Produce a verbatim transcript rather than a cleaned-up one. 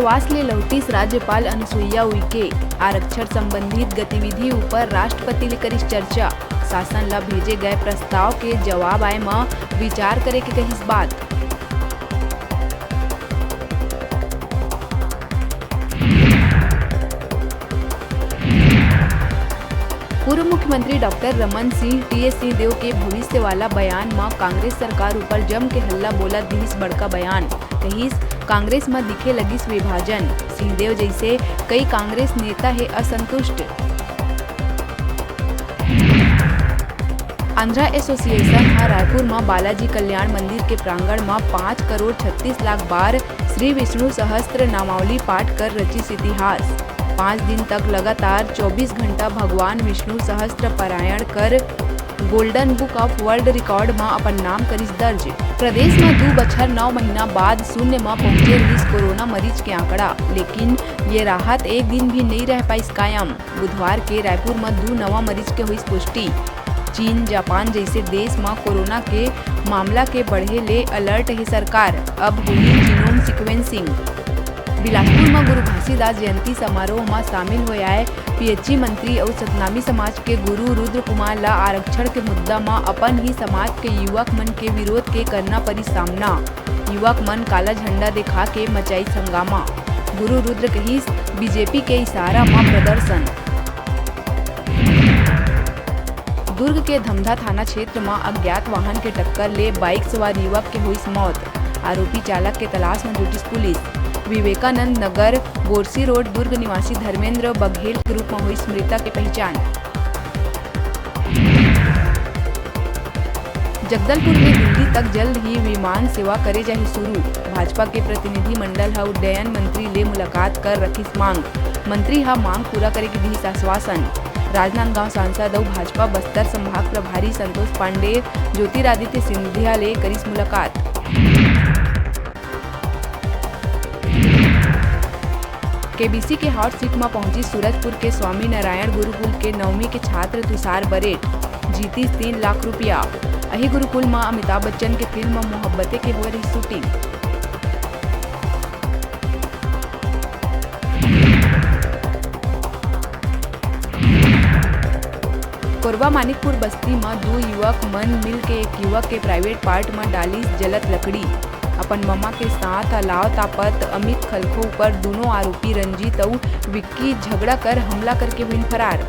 प्रवास ले लौटिस राज्यपाल अनुसुईया उइके। आरक्षण संबंधित गतिविधि ऊपर राष्ट्रपति ले करिस चर्चा। शासन ला भेजे गए प्रस्ताव के जवाब आए म विचार करे के कहिस बात। पूर्व मुख्यमंत्री डॉक्टर रमन सिंह, टीएस सिंहदेव के भविष्य वाला बयान म कांग्रेस सरकार ऊपर जम के हल्ला बोला, दिहिस बड़का बयान। कहिस, कांग्रेस म दिखे लगिस विभाजन। सिंहदेव जइसे कई कांग्रेस नेता हे असंतुष्ट। आंध्रा एसोसिएशन ह रायपुर म बालाजी कल्याण मंदिर के प्रांगण म पाँच करोड़ छत्तीस लाख बार श्री विष्णु सहस्त्र नामावली पाठ कर रचिस इतिहास। पाँच दिन तक लगातार चौबीस घंटा भगवान विष्णु सहस्त्र पारायण कर Golden Book of World Record म अपन नाम करिस दर्ज। प्रदेश म दू बछर नौ महीना बाद शून्य म पहुंचे रिहिस कोरोना मरीज के आंकड़ा, लेकिन ये राहत एक दिन भी नइ रह पाइस कायम। बुधवार के रायपुर म दू नवा मरीज के होइस पुष्टि। चीन, जापान जइसे देश म कोरोना के मामला के बढ़े ले अलर्ट हे सरकार, अब होही genome sequencing। बिलासपुर म गुरु घासीदास जयंती समारोह म शामिल होय आए पीएचई मंत्री अउ सतनामी समाज के गुरु रुद्र कुमार ल आरक्षण के मुद्दा म अपन ही समाज के युवक मन के विरोध के करना परिस सामना। युवक मन काला झंडा देखा के मचाइस हंगामा। गुरु रुद्र कहिस, बीजेपी के इशारा म प्रदर्शन। दुर्ग के धमधा थाना क्षेत्र म अज्ञात वाहन के टक्कर ले बाइक सवार युवक के होइस मौत। आरोपी चालक के तलाश म जुटिस पुलिस। विवेकानंद नगर, बोरसी रोड, दुर्ग निवासी धर्मेंद्र बघेल के रूप म होइस मृतक के पहचान। जगदलपुर ले दिल्ली तक जल्द ही विमान सेवा करे जाही शुरू। भाजपा के प्रतिनिधि मंडल ह उड्डयन मंत्री ले मुलाकात कर रखिस मांग। मंत्री ह मांग पूरा करे के दिहिस आश्वासन। राजनांदगांव सांसद अउ भाजपा बस्तर संभाग प्रभारी संतोष पांडे ज्योतिरादित्य सिंधिया ले करिस मुलाकात। केबीसी के हॉट सीट म पहुंचिस सूरजपुर के स्वामी नारायण गुरुकुल के नौवीं के छात्र तुषार बरेट, जीतिस तीन लाख रुपया। अही गुरुकुल म अमिताभ बच्चन के फिल्म मोहब्बतें के होए रहिस शूटिंग। कोरबा मानिकपुर बस्ती म दू युवक मन मिल के एक युवक के प्राइवेट पार्ट म डालिस जलत लकड़ी। अपन ममा के साथ अलाव तापत अमित खलखो ऊपर दूनों आरोपी रंजीत अउ विक्की झगड़ा कर हमला करके हुइन फरार।